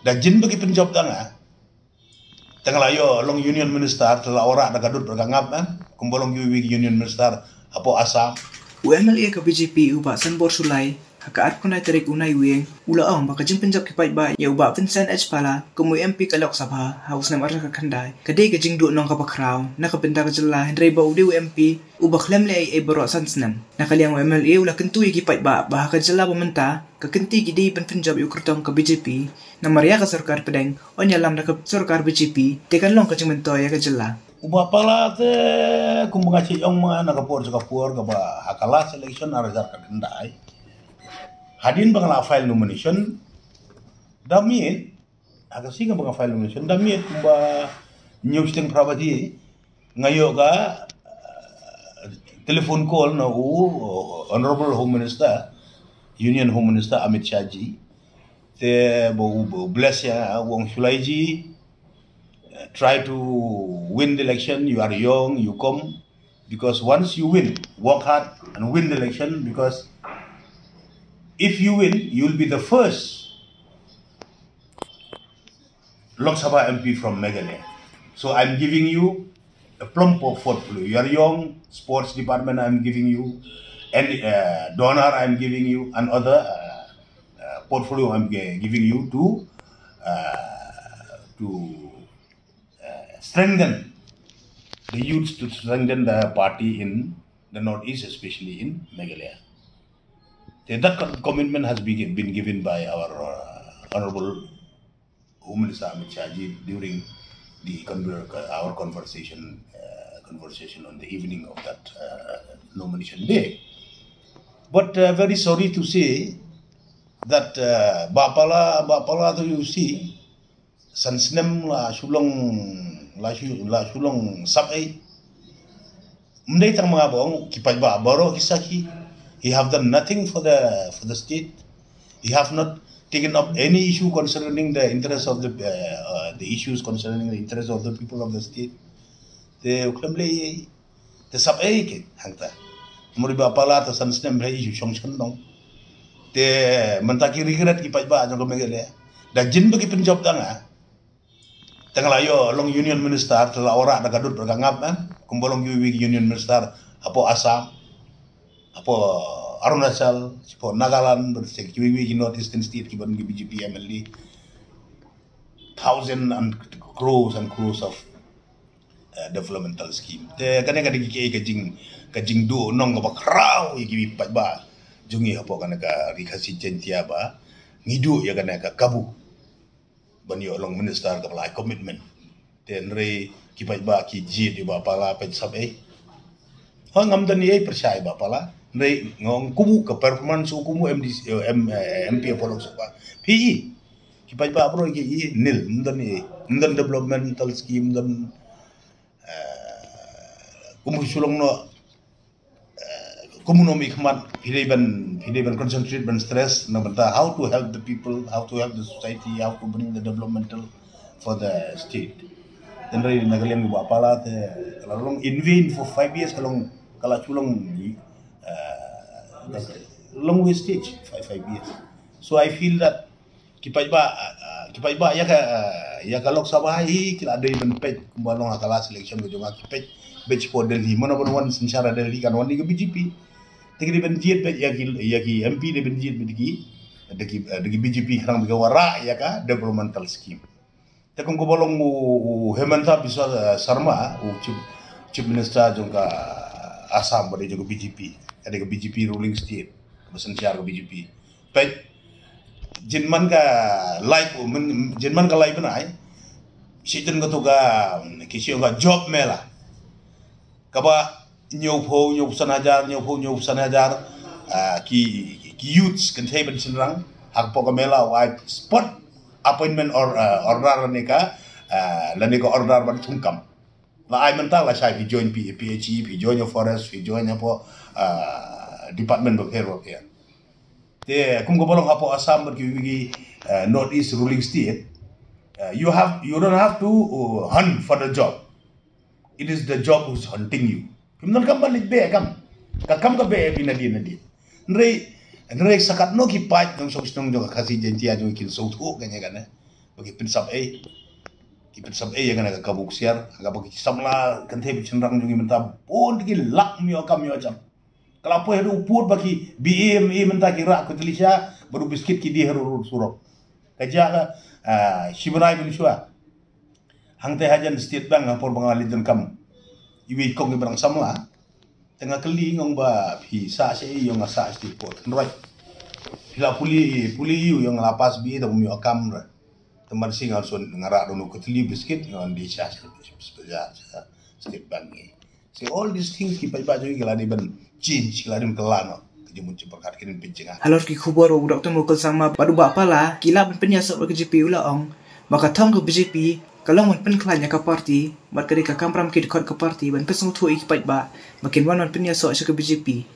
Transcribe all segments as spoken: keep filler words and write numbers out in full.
Da jin ba ki pynjop da nga. Tang la ïoh long union minister, te la ora da ka dud da ka ngap, eh. Kumba long kiwei ki union minister hapoh Assam. U M L A ka B J P u Bah Sanbor Shullai, ha ka arphew khyndai tarik u Naiwieng, u la ong ba ka jingpynjop ki paidbah ïa u Bah Vincent H Pala kum u M P ka Lok Sabha ha u snem arhajar khyndai ka dei ka jingduh nong kaba khraw na ka bynta ka jylla, hynrei ba u dei u M P uba khlem leh ei ei baroh san snem. Na ka liang u M L A u la kyntu ïa ki paidbah ba ha ka jylla ba mynta ka kynti ki dei ban pynjop ïa u kyrtong ka B J P. Namar ïa ka sorkar pdeng, yn ïalam da ka sorkar B J P, te kan long ka jingmyntoi ïa ka jylla. U Bah Pala te, kumba nga shu ong ma na ka por sha ka por, kaba ha ka last election arhajar khyndai, hadien ba nga la file nomination, da miet, ha ka sngi kaba nga file nomination, da miet kumba hynñiew shiteng phra baje, nga ïoh ka, uh, telephone call na u, uh, Honorable Home Minister, Union Home Minister Amit Shah ji. Te ba u, ba u bless ïa nga, u ong, "Shullai ji, uh, try to win the election, you are young, you come. Because once you win, work hard and win the election, because if you win, you will be the first Lok Sabha M P from Meghalaya. So I'm giving you a plump por-, portfolio. You are young, sports department I'm giving you, and, uh, DoNER I'm giving you, and other, uh, uh, portfolio I'm gi-, giving you to, uh, to, uh, strengthen the youths, to strengthen the party in the Northeast, especially in Meghalaya." That co-, commitment has been, been given by our, uh, Honorable Home Minister Amit Shah ji during the conver-, our conversation, uh, conversation on the evening of that, uh, nomination day. But, uh, very sorry to say that, uh, Bah Pala, Bah Pala, though you see, san snem la shu long, la shu, la shu long sap ei. Ym dei tang ma nga ba ong, ki paidbah baroh ki sakhi. He have done nothing for the, for the state. He have not taken up any issue concerning the interest of the, uh, uh, the issues concerning the interest of the people of the state. Te u khlem leh ei ei. Te sap ei ki hangta. Mori Bah Pala te san snem leh issue shong shen dong. Te mynta ki regret ki paidbah jong ka Meghalaya. Da jin ba ki pynjop da nga. Tang la ïoh long union minister, te la ora da ka dud da ka ngap, eh. Kumba long kiwei ki union minister hapoh Assam, hapoh Arunachal, hapoh Nagaland, bad kiwei ki North Eastern state kiba don ki B J P M L A. Thousand and crores and crores of, uh, developmental scheme. Te kane ka dei ka jing, ka jingduh nong kaba khraw ïa ki paidbah jong ngi hapoh kane ka Ri Khasi Jaiñtia ba ngi duh ïa kane ka kabu ban ïoh long minister kaba la ai commitment. Te hynrei ki paidbah ki jied ïa Bah Pala, peit sap ei. Ha, ngam don ei ei pyrshah ïa Bah Pala. Hynrei nga ong kumno ka performance u kum u M D C, eh, M, eh, M P hapoh Lok Sabha. Phi i. Ki paidbah baroh ki i, nil, ym don ei ei. Ym don developmental scheme, ym don, eh, kumno shu long noh, eh, kumno mih khmat, phi dei ban, phi dei ban concentrate, ban stress na bynta how to help the people, how to help the society, how to bring the developmental for the state. Hynrei na ka liang u Bah Pala te, ka la long in vain for five years, ka long, ka la shu long, eh, long wastage, five, five years. So I feel that ki paidbah, ah, ah, ki paidbah ïa ka, ah, ïa ka Lok Sabha hi ki la dei ban peit kumba long ha ka last election ka jong nga, ki peit, peit shapoh Delhi, mano ban wan synshar ha Delhi, kan wan da ka B J P. Te ki dei ban jied beit ïa ki, ïa ki M P dei ban jied beit da ki, da ki, ah, da ki B J P, khnang ba ki wanrah ïa ka developmental scheme. Te kum kaba long u, u Himanta Biswa, eh, Sarma, u chief, chief minister jong ka Assam, ba dei jong ka B J P, ka dei ka B J P ruling state, ba synshar ka B J P. Peit, jin man ka lai, jin man ka lai bnai, shi jan kato ka, ki shu ong ka Job Mela. Kaba hynñiewphew, hynñiewphew san hajar, hynñiewphew, hynñiewphew san hajar, ah, ki, ki youths kynthei bad shynrang, hapoh ka mela u ai spot appointment or, ah, order lane ka, ah, lane ka order ban thung kam. La ai mynta lashai, phi join P-, P H E, phi join forest, phi join hapoh, ah, department bapher bapher. Te kum kaba long hapoh Assam bad kiwei ki, ah, North East ruling state, ah, you have, you don't have to, uh, hunt for the job. It is the job who's hunting you. Phim donkam ban leit beh kam. Ka kam ka beh ïa phi nadien nadien. Hynrei, hynrei sa katno ki paid nongshong shnong jong ka Khasi Jaiñtia jong ngi kin sngewthuh kane kane. Ba ki pynsam ei. Ki pynsam ei ïa kane ka kabu ksiar. Ka ba ki samla kynthei ba shynrang jong ngi mynta bun ki lak myo kam myo jam. Ka la poi haduh u pud ba ki B A M A mynta ki rah ka tlisha bad u biskit ki die haduh surok. Ka jia ka, ah, shi bnai mynshuwa. Hangta hajan State Bank ha por ba nga la leit donkam iwei i kong iba dang samla. Te nga kylli, nga ong ba phi sah shaei? Ong nga sah sha State Post. Hynrei phi la pule, pule aiu? Ong nga la pass B A, te ym ïoh kam re. Te mar shi nga son nga rah don u kutli biskit, nga wan die sha, sha, sha, sha State Bank ngi. So all these things ki paidbah jong ngi ki la dei ban change, ki la dei ban kylla noh. Ka jingmut jingpyrkhat ki dei ban pynjngai. Halor ki khubor ba u Doctor Mukul Sangma bad u Bah Pala ki lah ban pynïasoh bad ka B J P, u la ong ba ka thong ka B J P ka long ban pynkhlaiñ ïa ka party bad ka dei ka kamram ki dkhot ka party ban pynsngewthuh ïa ki paidbah ba kin wan ban pynïasoh sha ka B J P.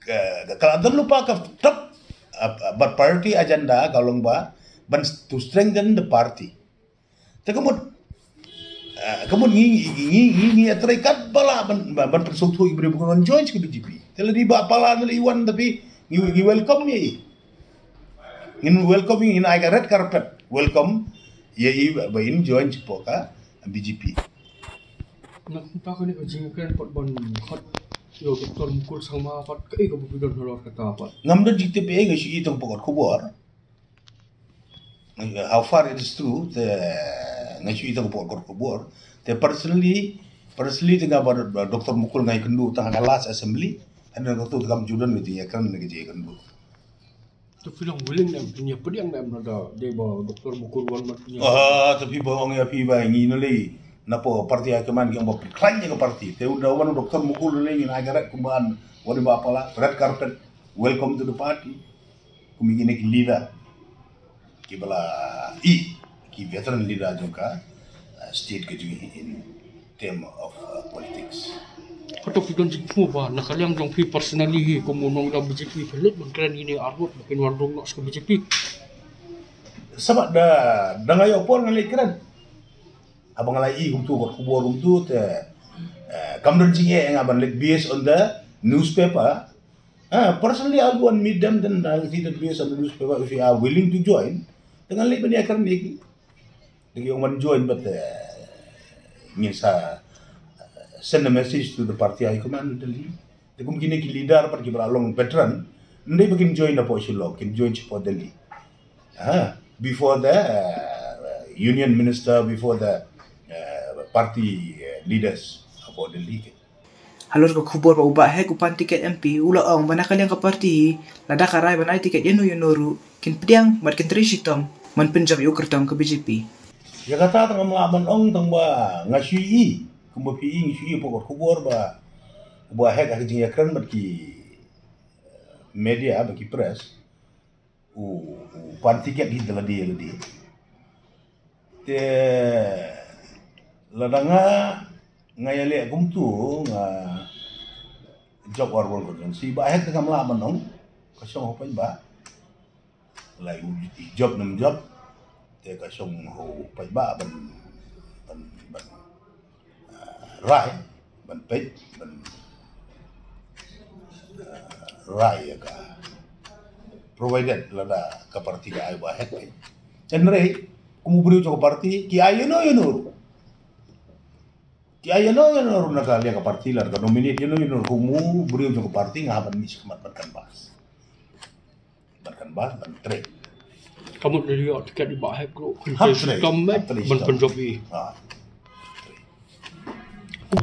Ka, ka, ka la don lypa ka top, uh, bad priority agenda ka long ba ban to strengthen the party. Te ka mut, uh, ka mut ngi, ngi, ngi, ngi, ngi ïatrei katba lah ban, ban, ban pynsngewthuh ïa ki briew ba kin wan join sha ka B J P. Te lada i Bah Pala ne lada i wan, tapi ngi, ngi welcome ïa i. Ngin welcome, ngin ai ka red carpet welcome ïa i ba, ba in join shapoh ka B J P. Na kumta kane ka jingkren pat ban khot ïa u Doctor Mukul Sangma pat, kaei kaba phi don halor kata pat? Ngam don jingtip ei, nga shu ïohi tang ha ka kot khubor. How far it is true, te nga shu ïohi tang ha ka kot khubor. Te personally, personally te nga bad, bad Doctor Mukul nga ïakynduh tang ha ka last assembly. Hadien kata te kam ju don ka jingïakren ne ka jingïakynduh. Te phi long willing ne em, phin ïa pdiang ne em lada dei ba Doctor Mukul wan ban pynïasoh? Ah, te phi ba ong ïa phi ba ngi nalei napoh party high command ki ong ba pynkhlaiñ ïa ka party. Te u da wan u Doctor Mukul nalei ngin ai ka red kumba wan i Bah Pala, red carpet, welcome to the party. Kum ïa kine ki leader kiba la i, ki veteran leader jong ka, uh, state ka jong ngi in term of, uh, politics. Hato phi don jingthmu ba na ka liang jong phi personally hi kum u nongïalam B J P phi leit ban kren ïa kine arngut ba kin wan rung noh sha ka B J P? Sabab da, da nga ïoh por nga leit kren. Haba nga la i kumtu kot khubor kumtu te, eh, kam don jingeh ïa nga ban leit based on the newspaper. Ah, personally, I'll go and meet them, then I'll see that based on the newspaper, if you are willing to join, te ngan leit ban ïakren ïa ki. Te ki ong ban join, but, eh, ngin sa, eh, send a message to the party high command in Delhi. Te kum kine ki leader pat kiba la long veteran, ym dei ba kin join hapoh Shillong, kin join shapoh Delhi. Ah, before the, eh, union minister, before the, eh, party, eh, leaders hapoh Delhi. Halor ka khubor ba u Bah Hek u pan tiket M P, u la ong ba na ka liang ka party hi, lada ka rai ban ai tiket ïano ïano ruh, kin pdiang bad kin trei shitom ban pynjop ïa u kyrtong ka B J P. Ïa kata tang ngam lah ban ong, tang ba nga shu i, kumba phi i, nga shu i hapoh kot khubor ba u Bah Hek ha ka jingïakren bad ki, eh, media, bad ki press. U, u pan tiket hi da lade lade. Te lada nga, nga ïaleh kumtu, nga jop ha Urban Constituency, Bah Hek te ngam lah ban ong, ka shong ha u paidbah. Lada i jop ne ym jop, te ka shong ha u paidbah ban, ban, ban, ah, rai, ban peit, ban, ah, rai ïa ka. Provided lada ka party ka ai Bah Hek. Hynrei kum u briew jong ka party, ki ai ïano ïano ruh. Ki ai ïano ïano ruh na ka liang ka party, lada ka nominate ïano ïano ruh kum u briew jong ka party, nga hap ban mih shakhmat ban canvass. Ban canvass, ban trei. Ka mut lada ïoh tiket i Bah Hek ruh, kin trei shitom beit ban pynjop ïa i. Ha.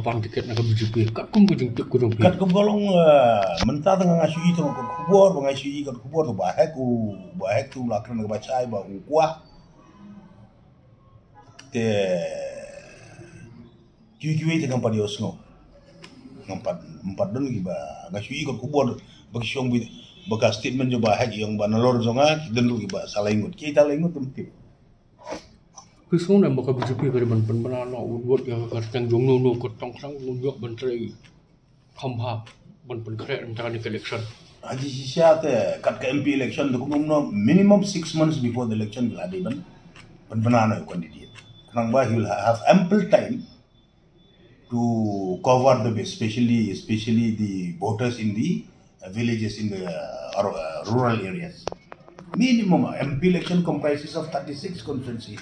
Ban tiket na ka B J P, katkum ka jingtip ka jong phi. Katkum ka long, eh, mynta tang nga shu i tang ka kot khubor, ba nga shu i ka kot khubor te Bah Hek u, Bah Hek te u la kren kaba shai ba u kwah. Te kiwei kiwei te ngam pat ïohsngew. Ngam pat, ngam pat don kiba, nga shu i kot khubor ba ki shong beit, ba ka statement jong Bah Hek i ong ba nalor jong nga ki don ruh kiba sa lai ngut. Ki ta lai ngut te ym tip. Phi sngew ne em ba ka B J P ka dei ban pynbna noh wut wut ïa ka kyrteng jong no no ka tong sang, un ïoh ban trei kham bha ban pynkhreh na kane ka election? Haji shisha te kat ka M P election te kumno kumno, minimum six months before the election ki la dei ban pynbna noh ïa u candidate. Khnang ba he will ha-, have ample time to cover the base, especially, especially the voters in the, uh, villages, in the, uh, ru-, uh, rural areas. Minimum M P election comprises of thirty-six constituency.